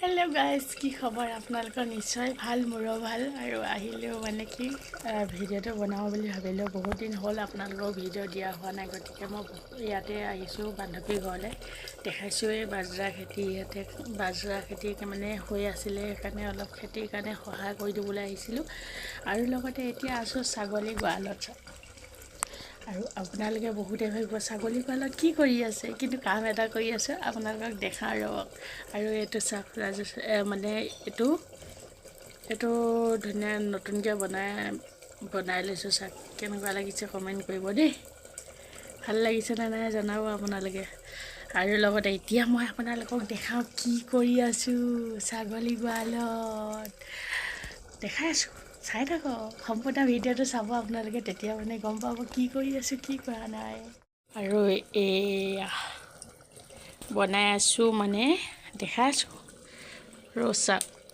Hello' guys, কি খবৰ আপোনালোকৰ? নিশ্চয় ভাল, মোৰো ভাল। আৰু আহিলেও মানে কি ভিডিঅ'টো বনাওঁ বুলি ভাবিলেও বহুত দিন হ'ল আপোনালোকক ভিডিঅ' দিয়া হোৱা নাই, গতিকে মই ইয়াতে আহিছোঁ বান্ধৱীৰ ঘৰলৈ। দেখাইছোঁ এই বাজৰা খেতি, ইয়াতে বাজৰা খেতি মানে হৈ আছিলে, সেইকাৰণে অলপ খেতিৰ কাৰণে সহায় কৰি দিবলৈ আহিছিলোঁ। আৰু লগতে এতিয়া আছোঁ ছাগলী গঁৰালত। আৰু আপোনালোকে বহুতে ভাবিব ছাগলী গঁৰালত কি কৰি আছে, কিন্তু কাম এটা কৰি আছোঁ, আপোনালোকক দেখাওঁ ৰ'ব। আৰু এইটো চাওক, মানে এইটো এইটো ধুনীয়া নতুনকৈ বনাই বনাই লৈছোঁ। চাওক কেনেকুৱা লাগিছে কমেণ্ট কৰিব দেই, ভাল লাগিছে নে নাই জনাব আপোনালোকে। আৰু লগতে এতিয়া মই আপোনালোকক দেখাওঁ কি কৰি আছোঁ ছাগলী গঁৰালত, দেখাই আছোঁ, চাই থাকক সম্পূৰ্ণ ভিডিঅ'টো চাব আপোনালোকে, তেতিয়া মানে গম পাব কি কৰি আছোঁ কি কৰা নাই। আৰু এয়া বনাই আছোঁ, মানে দেখাই আছোঁ। আৰু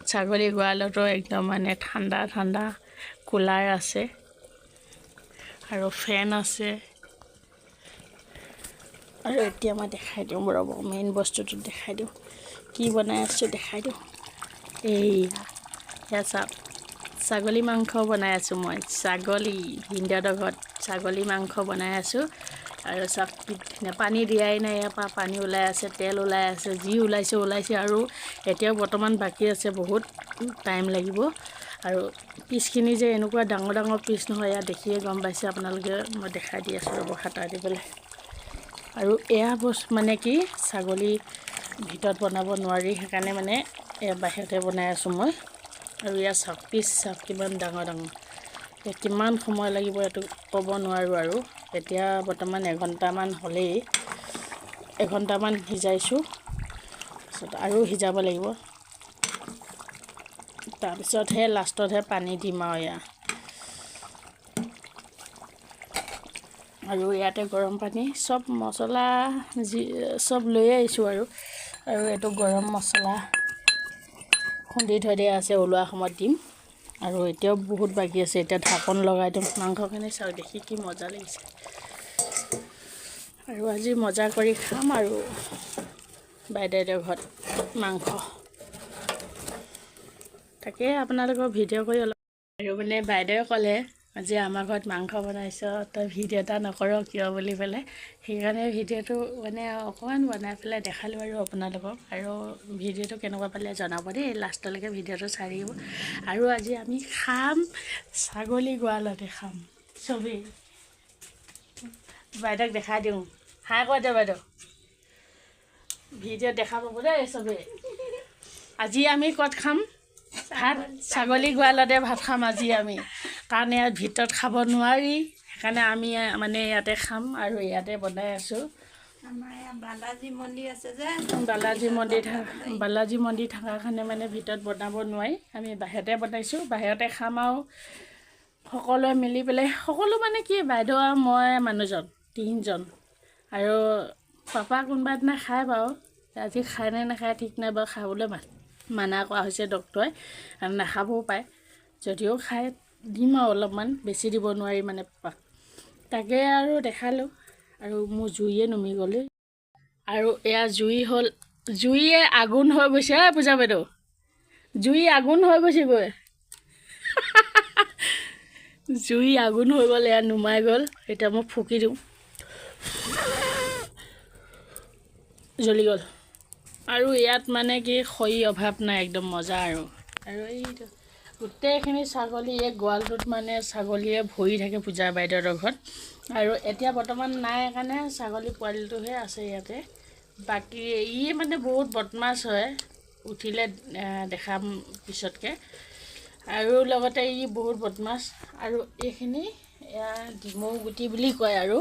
ছাগলী গঁৰালতো একদম মানে ঠাণ্ডা ঠাণ্ডা কুলাৰ আছে আৰু ফেন আছে। আৰু এতিয়া মই দেখাই দিওঁ ৰ'ব, মেইন বস্তুটো দেখাই দিওঁ, কি বনাই আছোঁ দেখাই দিওঁ। এইয়া এয়া চাওক, ছাগলী মাংস বনাই আছোঁ মই। ছাগলী ভিনদেউহঁতৰ ঘৰত ছাগলী মাংস বনাই আছোঁ। আৰু চাওক কি ধুনীয়া, পানী দিয়াই নাই, ইয়াৰ পৰা পানী ওলাই আছে, তেল ওলাই আছে, যি ওলাইছে ওলাইছে। আৰু এতিয়াও বৰ্তমান বাকী আছে, বহুত টাইম লাগিব। আৰু পিচখিনি যে এনেকুৱা ডাঙৰ ডাঙৰ পিচ নহয়, ইয়াত দেখিয়ে গম পাইছে আপোনালোকে, মই দেখাই দি আছোঁ ৰ'ব হাতা দি পেলাই। আৰু এয়া বস্তু মানে কি ছাগলী ভিতৰত বনাব নোৱাৰি, সেইকাৰণে মানে এয়া বাহিৰতে বনাই আছোঁ মই। আৰু ইয়াত চাওক পিচ চাওক কিমান ডাঙৰ ডাঙৰ, এতিয়া কিমান সময় লাগিব এইটো ক'ব নোৱাৰোঁ। আৰু এতিয়া বৰ্তমান এঘণ্টামান হ'লেই, এঘণ্টামান সিজাইছোঁ, তাৰপিছত আৰু সিজাব লাগিব, তাৰপিছতহে লাষ্টতহে পানী দিম আৰু এয়া। আৰু ইয়াতে গৰম পানী চব মছলা যি চব লৈ আহিছোঁ। আৰু আৰু এইটো গৰম মছলা খুন্দি থৈ দিয়া আছে, ওলোৱা সময়ত দিম। আৰু এতিয়াও বহুত বাকী আছে, এতিয়া ঢাকন লগাই দিম। মাংসখিনি চাওক দেখি কি মজা লাগিছে। আৰু আজি মজা কৰি খাম আৰু বাইদেউহঁতৰ ঘৰত মাংস। তাকে আপোনালোকৰ ভিডিঅ' কৰি অলপ। আৰু মানে বাইদেৱে ক'লে যে আমাৰ ঘৰত মাংস বনাইছ, তই ভিডিঅ' এটা নকৰ কিয় বুলি পেলাই, সেইকাৰণে ভিডিঅ'টো মানে অকণমান বনাই পেলাই দেখালোঁ আৰু আপোনালোকক। আৰু ভিডিঅ'টো কেনেকুৱা পালে জনাব দেই, লাষ্টলৈকে ভিডিঅ'টো চাই থাকিব। আৰু আজি আমি খাম ছাগলী গঁৰালতে খাম চবেই। বাইদেউক দেখাই দিওঁ, হাই কৈ দে বাইদেউ, ভিডিঅ'ত দেখা পাব দেই চবেই। আজি আমি ক'ত খাম ভাত? ছাগলী গঁৰালতে ভাত খাম আজি আমি, কাৰণ ইয়াত ভিতৰত খাব নোৱাৰি, সেইকাৰণে আমি মানে ইয়াতে খাম। আৰু ইয়াতে বনাই আছোঁ। আমাৰ ইয়াত বালাজী মন্দিৰ আছে যে, বালাজী মন্দিৰ, বালাজী মন্দিৰ থকাৰ কাৰণে মানে ভিতৰত বনাব নোৱাৰি, আমি বাহিৰতে বনাইছোঁ, বাহিৰতে খাম। আৰু সকলোৱে মিলি পেলাই, সকলো মানে কি বাইদেউ আৰু মই মানুহজন তিনিজন, আৰু পাপা কোনোবা দিনা খায় বাৰু, আজি খায় নে নাখায় ঠিক নাই বাৰু, খাবলৈ মানা কৰা হৈছে ডক্তৰে, নাখাবও পাৰে, যদিও খায় দিম আৰু অলপমান, বেছি দিব নোৱাৰি মানে পাপাক। তাকে আৰু দেখালোঁ। আৰু মোৰ জুইয়ে নুমি গ'লেই। আৰু এয়া জুই হ'ল, জুইয়ে আগুন হৈ গৈছে। ঐ পূজা বাইদেউ, জুই আগুন হৈ গৈছেগৈ, জুই আগুন হৈ গ'ল, এয়া নুমাই গ'ল। এতিয়া মই ফুকি দিওঁ, জ্বলি গ'ল। আৰু ইয়াত মানে কি খৰি অভাৱ নাই, একদম মজা। আৰু আৰু এইটো গোটেইখিনি ছাগলী এই গঁৰালটোত মানে ছাগলীয়ে ভৰি থাকে পূজা বাইদেউহঁতৰ ঘৰত। আৰু এতিয়া বৰ্তমান নাই কাৰণে ছাগলী পোৱালিটোহে আছে ইয়াতে, বাকী ই মানে বহুত বদমাছ হয়, উঠিলে দেখাম পিছতকৈ। আৰু লগতে ই বহুত বদমাছ। আৰু এইখিনি এয়া ডিমৌ গুটি বুলি কয়, আৰু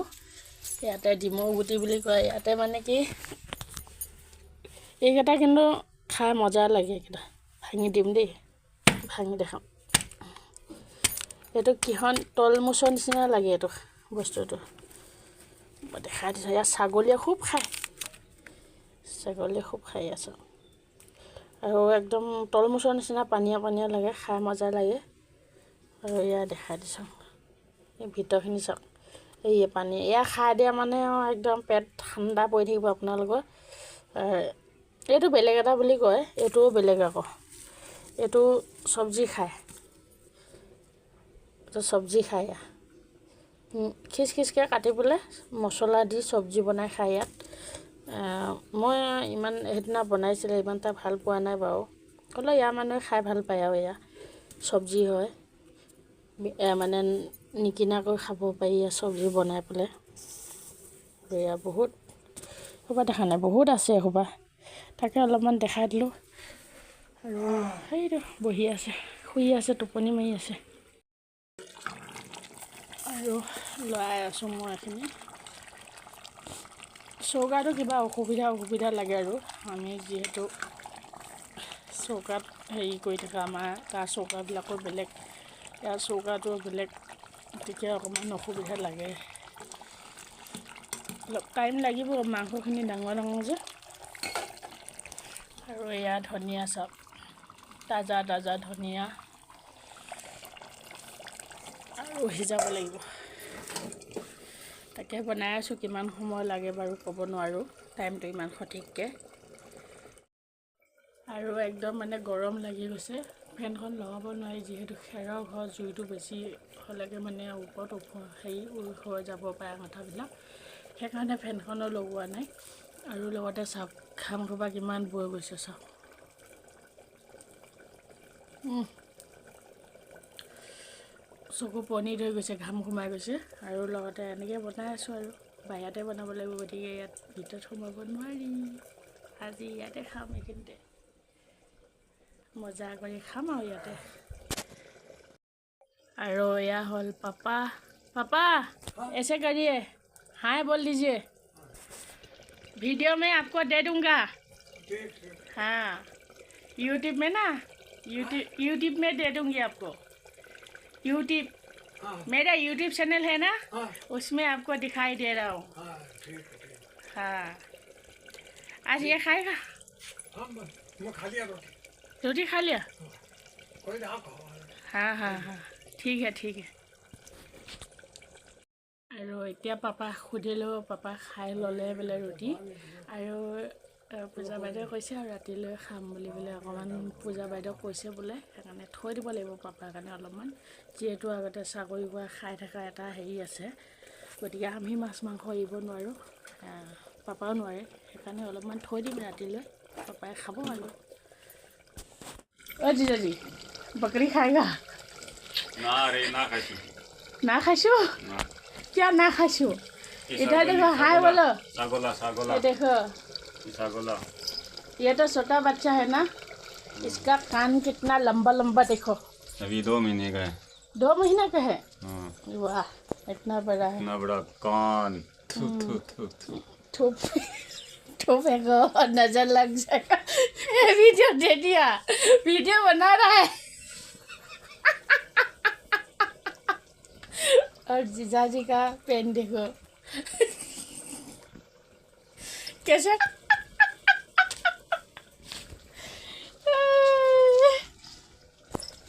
ইয়াতে ডিমৌ গুটি বুলি কয়। ইয়াতে মানে কি এইকেইটা কিন্তু খাই মজা লাগে, এইকেইটা ভাঙি দিম দেই, ভাঙি দেখাম। এইটো কিহন তলমুচৰ নিচিনা লাগে এইটো বস্তুটো, মই দেখাই দিছোঁ। ইয়াত ছাগলীয়ে খুব খায়, ছাগলীয়ে খুব খাই আছে। আৰু একদম তলমুচৰ নিচিনা পানীয়া পানীয়া লাগে, খাই মজা লাগে। আৰু এয়া দেখাই দিছোঁ, এই ভিতৰখিনি চাওক, এই পানী এয়া খাই দিয়া মানে একদম পেট ঠাণ্ডা পৰি থাকিব আপোনালোকৰ। এইটো বেলেগ এটা বুলি কয়, এইটোও বেলেগ আকৌ। এইটো চব্জি খায়, এইটো চব্জি খায়। খিচ খিচকৈ কাটি পেলাই মছলা দি চব্জি বনাই খায় ইয়াত। মই ইমান সেইদিনা বনাইছিলে, ইমান এটা ভাল পোৱা নাই বাৰু। হ'লেও ইয়াৰ মানুহে খাই ভাল পায় আৰু। এয়া চব্জি হয়, মানে নিকিনাকৈ খাব পাৰি ইয়াৰ চব্জি বনাই পেলাই। এয়া বহুত এসোপা দেখা নাই, বহুত আছে এসোপা, তাকে অলপমান দেখাই দিলোঁ। আৰু সেইটো বহি আছে, শুই আছে, টোপনি মাৰি আছে। আৰু লৰাই আছোঁ মই এইখিনি। চৌকাটো কিবা অসুবিধা অসুবিধা লাগে আৰু আমি যিহেতু চৌকাত হেৰি কৰি থকা, আমাৰ তাৰ চৌকাবিলাকো বেলেগ, ইয়াৰ চৌকাটো বেলেগ, তেতিয়া অকণমান অসুবিধা লাগে। অলপ টাইম লাগিব, মাংসখিনি ডাঙৰ ডাঙৰ যে। আৰু এয়া ধনিয়া চাওক, তাজা তাজা ধনিয়া। আৰু সিজাব লাগিব, তাকে বনাই আছোঁ। কিমান সময় লাগে বাৰু ক'ব নোৱাৰোঁ, টাইমটো ইমান সঠিককৈ। আৰু একদম মানে গৰম লাগি গৈছে, ফেনখন লগাব নোৱাৰি, যিহেতু খেৰৰ ঘৰ, জুইটো বেছি হ'লেগৈ মানে ওপৰত হেৰি হৈ যাব পাৰে আঙঠাবিলাক, সেইকাৰণে ফেনখনো লগোৱা নাই। আৰু লগতে চাওক ঘাম সোপা কিমান বৈ গৈছে চাওক। চকু পনীত হৈ গৈছে, ঘাম সোমাই গৈছে। আৰু লগতে এনেকৈ বনাই আছোঁ আৰু বাহিৰতে বনাব লাগিব, গতিকে ইয়াত ভিতৰত সোমাব নোৱাৰি। আজি ইয়াতে খাম, এইখিনিতে মজা কৰি খাম আৰু ইয়াতে। আৰু এয়া হ'ল পাপা। पापा ऐसे करिए, हाय बोल दीजिए, वीडियो में आपको दे दूंगा। हाँ, यूट्यूब में ना, यूट्यूब में दे दूंगी आपको। यूट्यूब मेरा यूट्यूब चैनल है ना, उसमें आपको दिखाई दे रहा हूँ। हाँ, आज ये खाएगा? खा लिया रोटी। रोटी खा लिया? हाँ हाँ हाँ, ठीक है ठीक है। আৰু এতিয়া পাপাক সুধিলোঁ, পাপা খাই ল'লে বোলে ৰুটি। আৰু পূজা বাইদেৱে কৈছে আৰু ৰাতিলৈ খাম বুলি বোলে, অকণমান পূজা বাইদেউক কৈছে বোলে, সেইকাৰণে থৈ দিব লাগিব পাপাৰ কাৰণে অলপমান। যিহেতু আগতে চাকৰি কৰা খাই থকা এটা হেৰি আছে, গতিকে আমি মাছ মাংস এৰিব নোৱাৰোঁ, পাপাও নোৱাৰে, সেইকাৰণে অলপমান থৈ দিম ৰাতিলৈ, পাপাই খাব। আৰু অ' জিজাজী, বকৰি খায়গা? না ৰে, না খাইছোঁ। না খাইছোঁ? क्या ना खाइছো? इधर देखो, हाय बोलो। सागोला सागोला, ये देखो सागोला। ये तो छोटा बच्चा है ना, इसका कान कितना लंबा लंबा देखो। अभी 2 महीने का है। 2 महीने का है? हाँ। वाह, इतना बड़ा है। इतना बड़ा कान। थू थू थू थू थू थू फेंको, नजर लग जाएगा। ये वीडियो दे दिया, वीडियो बना रहा है। और जीजाजी का पेन देखो कैसे।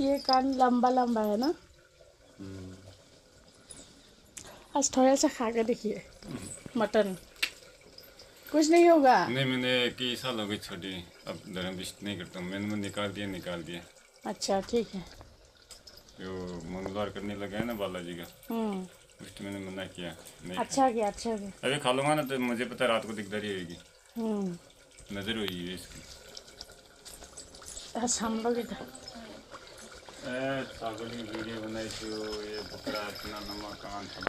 ये कान लंबा लंबा है ना। आज थोड़ा सा खा के देखिए मटन, कुछ नहीं होगा। नहीं, मैंने कई साल हो गए छोड़ी, अब धर्म विष्ट नहीं करता हूँ। मैंने निकाल दिया, निकाल दिया। अच्छा ठीक है। जो मंगलवार करने लगा है ना बालाजी का, उसमें मैंने मना किया। नहीं। अच्छा किया, अच्छा किया। अभी खा लूँगा ना तो मुझे पता रात को दिकदारी होगी, नज़र हुई है इसकी। अच्छा, हम लोग इधर सागोली वीडियो बनाई थी, ये बकरा इतना लंबा कान था।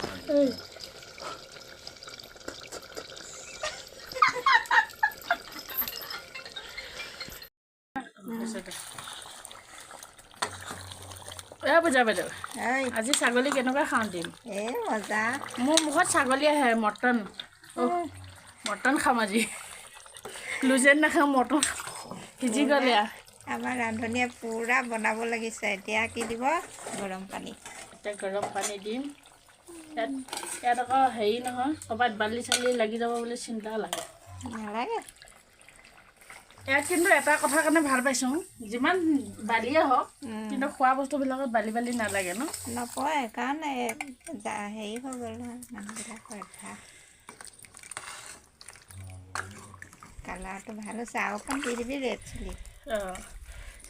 এ পূজা বাইদেউ, আজি ছাগলী কেনেকুৱা খাওঁ দিম? এই মজা। মোৰ মুখত ছাগলী আহে, মটন মটন খাম আজি, লুজেন নাখাওঁ, মটন সিজি গ'লে। আমাৰ ৰান্ধনীয়ে পূৰা বনাব লাগিছে। এতিয়া কি দিব? গৰম পানী। এতিয়া গৰম পানী দিম। ইয়াত আকৌ হেৰি নহয়, ক'ৰবাত বালি চালি লাগি যাব বুলি চিন্তা লাগে। নালাগে। ইয়াত কিন্তু এটা কথাৰ কাৰণে ভাল পাইছোঁ, যিমান বালিয়ে হওক কিন্তু খোৱা বস্তুবিলাকত বালি বালি নালাগে ন? নপৰে, কাৰণ হেৰি হৈ গ'ল নহয় মানুহবিলাকৰ অভ্যাস। কালাৰটো ভাল হৈছে, আৰু অকণ দি দিবি ৰেড চিলি। অঁ,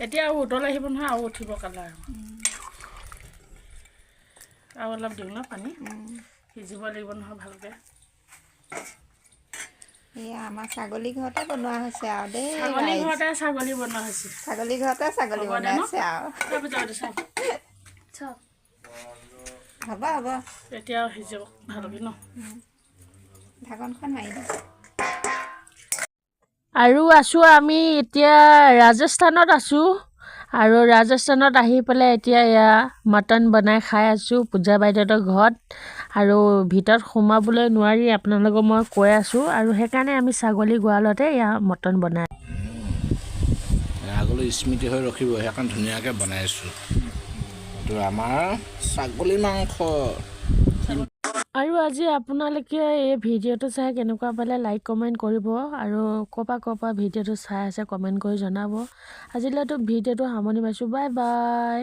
এতিয়া আৰু উতল আহিব নহয়, আৰু উঠিব কালাৰ। আৰু অলপ দিওঁ ন পানী, সিজিব লাগিব নহয় ভালকৈ। এয়া আমাৰ ছাগলী ঘৰতে বনোৱা হৈছে আৰু দেই। ছাগলী ঘৰতে ছাগলী বনোৱা হৈছে। ছাগলী ঘৰতে ছাগলী হ'ব দে ন? বনাইছে আৰু। তাৰপিছত চাওক চাওক। হ'ব হ'ব। এতিয়া সিজিব ভালকৈ ন। ঢাকনখন মাৰি দে। আৰু আছোঁ আমি এতিয়া ৰাজস্থানত আছোঁ আৰু ৰাজস্থানত আহি পেলাই এতিয়া এয়া মটন বনাই খাই আছোঁ পূজা বাইদেউহঁতৰ ঘৰত। আৰু ভিতৰত সোমাবলৈ নোৱাৰি, আপোনালোকক মই কৈ আছোঁ, আৰু সেইকাৰণে আমি ছাগলী গঁৰালতে এয়া মটন বনাই আগলৈ স্মৃতি হৈ ৰখিব, সেইকাৰণে ধুনীয়াকৈ বনাইছোঁ। এইটো আমাৰ ছাগলী মাংস। আৰু আজি আপোনালোকে এই ভিডিঅ'টো চাই কেনেকুৱা পালে লাইক কমেণ্ট কৰিব, আৰু ক'ৰপা ক'ৰপা ভিডিঅ'টো চাই আছে কমেণ্ট কৰি জনাব। আজিলৈতো ভিডিঅ'টো সামৰণি মাৰিছোঁ, বাই বাই।